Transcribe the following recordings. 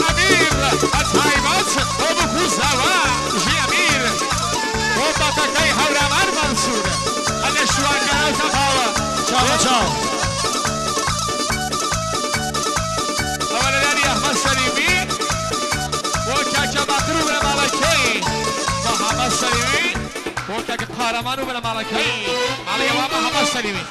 ئەمیر بە تایبەت بۆ بکوزاوا ژی ئەمیر بۆ بەتەکەی هەورامان مەنسوور ئەگە شوانگەرە تەقاوە. چاو بە چاو. ئەوە لەلایەنی ئەحمەد سەلیمی بۆ کاکە باقر و بنەماڵەکەی، محەممەد سەلیمی بۆ کاکە قارەمان و بنەماڵەکەی، ماڵیەوە محەممەد سەلیمی.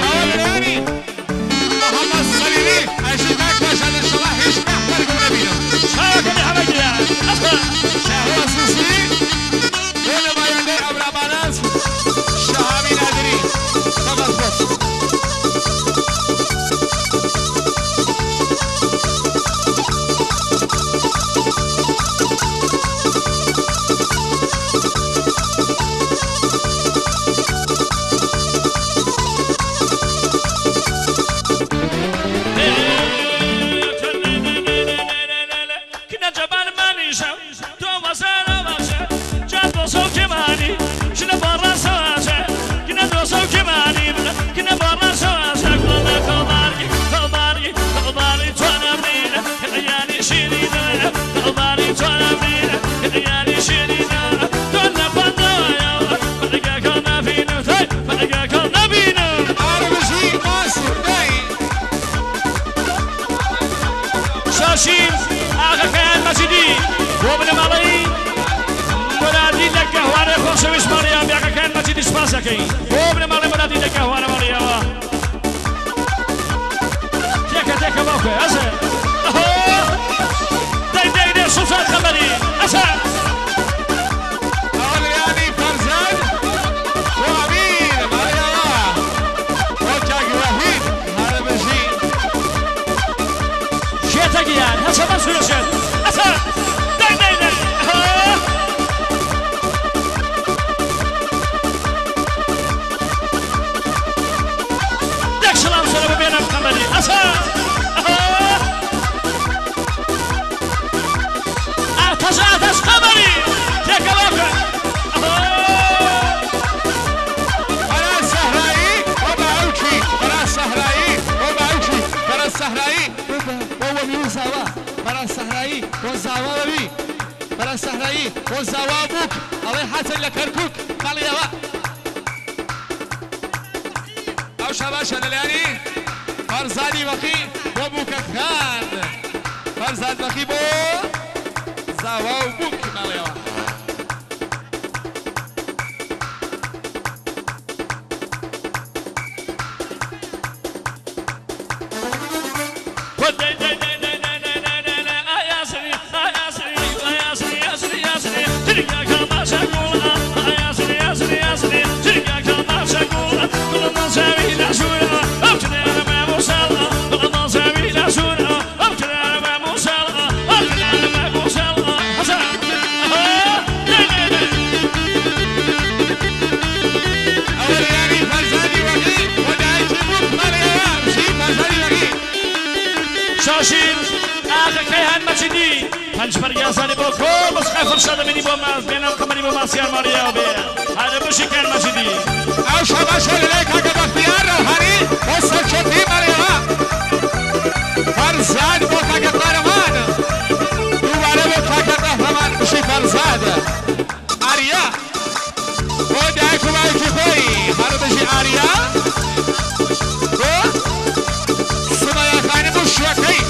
ئەوە لەلایەنی محەممەد سەلیمی ئەژی کاک پاشا لەشەڵا هیچ نەحفەرگم نەبینم. شاهۆ سوسی بۆ نمایندەی ئەورامانات شەهابی نادری تەفەزبەت. ئاربژی ماسور دای. شاشین ئاغەکەیان مەجیدی بۆ بنەماڵەی مرادی لە گەهوارە خۆشەویست ماڵیان بیاقەکان مەجیدی سپاس دەکەین بۆ بنەماڵەی مرادی لە گەهوارە ماڵیەوە. تێکە تێکە باوکە ئەزە دەی دەی دەی سوڵتان خەبەری ئەزە. ئەوە لەلایەنی فەرزاد بۆ ئەمیر ماڵیەوە بۆ کاک وەحید هەربژی. شێتە گیان هەچە مەسوورە شێت ئەزە دەی دەی دەی. دەک سڵام سەرە ببێنم خەبەری ئەزە. ئاتەش ئاتەش خەبەری تێکە باوکە. بەرا سەهرایی بۆ باوکی، بەرا سەهرایی بۆ باوکی، بەرا سەهرایی بۆ وەمی و زاوا، بەرا سەهرایی بۆ زاوا وەوی، بەرا سەهرایی بۆ زاوا بووک ئەڵێ هاتن لە کەرکوک ماڵیەوە. ئەو شاباشە لەلایەنی فەرزادی وەقی بۆ بووکەکان، فەرزاد وەقی بۆ زاوا و بووک ماڵیەوە. ئەوە لەلایەنی فەرزادی وەقی بۆ دایکی بووک ماڵیەوە، بژی فەرزادی وەقی. شاشین ئاغەکەیان مەجیدی پەنج پەرگیازانی بۆ کۆ مەسخای فرشادە بینی بۆ بێنام قەمەری بۆ ماسیار ماڵیەوە بێ هەرە بژی کەیان مەجیدی. ئەو شاباشە لەلای کاکە بەختیار ڕەوهانی بۆ سەرکەوتی ماڵیەوە، فەرزاد بۆ کاکە قارەمان، دووبارە بۆ کاکە قەهرەمان، بژی فەرزاد. ئاریا بۆ دایک و باوکی خۆی، هەر بژی ئاریا بۆ سمەیا خانم و شوەکەی،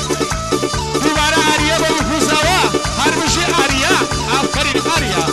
دووبارە ئاریا بۆ بکوزاوە، هەر بژی ئاریا، ئافەرین ئاریا.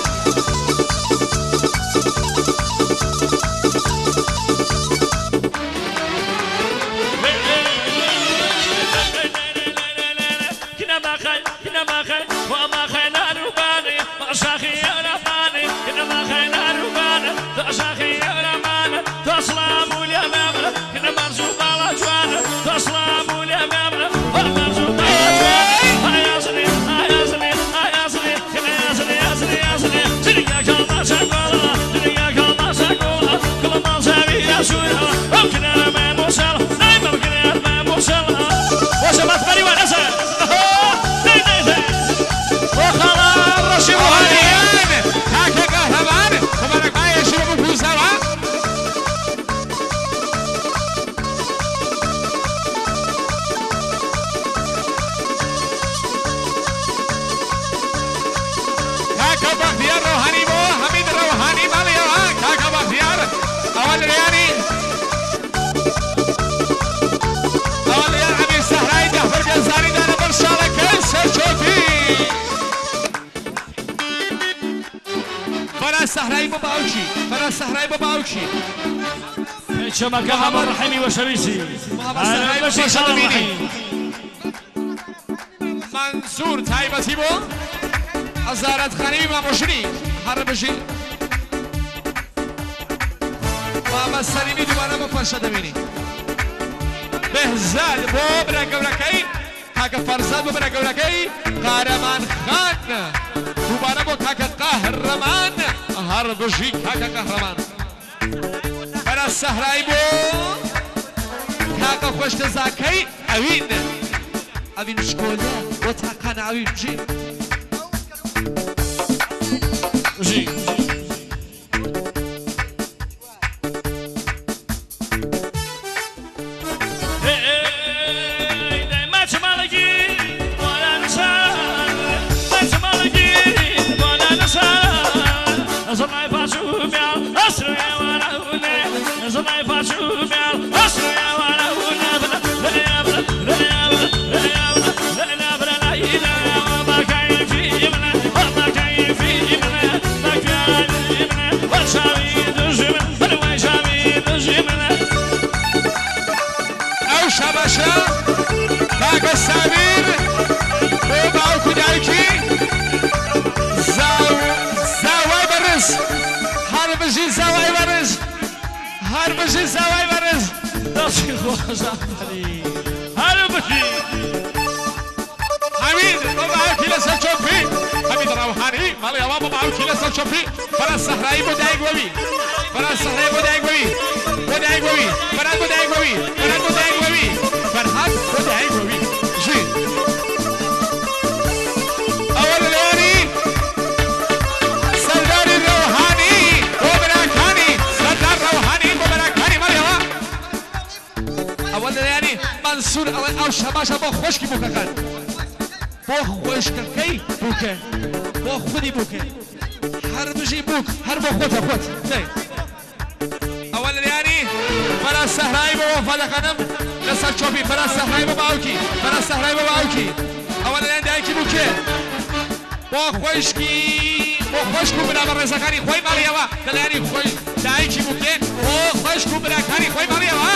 بۆ باوکی، فەراز سەهرایی بۆ باوکی. چمەکە هەموو ڕەحیمی وەشەویستی. محەممەد سەهرایی بۆ فەرشاد ئەمینی. مەنسوور تایبەتی بۆ هەزارەت خانمی مامۆژنی هەر بژی. مامە سەلیمی دووبارە بۆ فەرشاد ئەمینی. بێهزاد بۆ برا گەورەکەی کاکە فەرزاد بۆ برا گەورەکەی قارەمان خان. دووبارە بۆ کاکە قەهرەمان هەر بژی کاکە قەهرەمان. فەراز سەهرایی بۆ کاکە خۆشتەزاکەی ئەوین. ئەوین شکۆلە بۆ تاقانە ئەوین بژی. بژی. ئەو شەبەشە کاکە سامیر بۆ باوک و دایکی زاوای بەڕێز. هەر بژی زاوای بەڕێز، هەر بژی زاوای بەڕێز. دەستی خۆش ئافەرین، هەر بژی. حەمید بۆ باوکی لەسەر چۆپی. حەمید ڕەوحانی ماڵی ئەوە بۆ باوکی لەسەر چۆپی. فەراز سەهرایی بۆ دایک بۆوی. فەراز سەهرایی بۆ دایک بۆوی. بۆ دایک بۆوی. فەرهاد بۆ دایک بۆوی. فەرهاد بۆ دایک بۆوی. فەرهاد بۆ دایک بۆوی. ژی. ئەوە لەلایەنی سەرداری ڕەوحانی بۆ براکانی. سەردار ڕەوحانی بۆ براکانی ماڵی ئەوە. ئەوە لەلایەنی مەنسوور ئەڵێ ئەو شەباشە بۆ خۆشکی بووکەکان. بۆ خۆشکەکەی بووکە. بۆ خودی بووکە. هەر بژی بووک، هەر بۆ خۆتە خۆت. ئەوە لەلایەنی فەراز سەهرایی بۆ وەفادە خانم لەسەر چۆپی. فەراز سەهرایی بۆ باوکی. فەراز سەهرایی بۆ باوکی. ئەوە لەلایەن دایکی بووکێ بۆ خۆشکی بۆ خۆشک و برا بەڕێزەکانی خۆی ماڵیەوە. لەلایەنی خۆی دایکی بووکێ بۆ خۆشک و براکانی خۆی ماڵیەوە.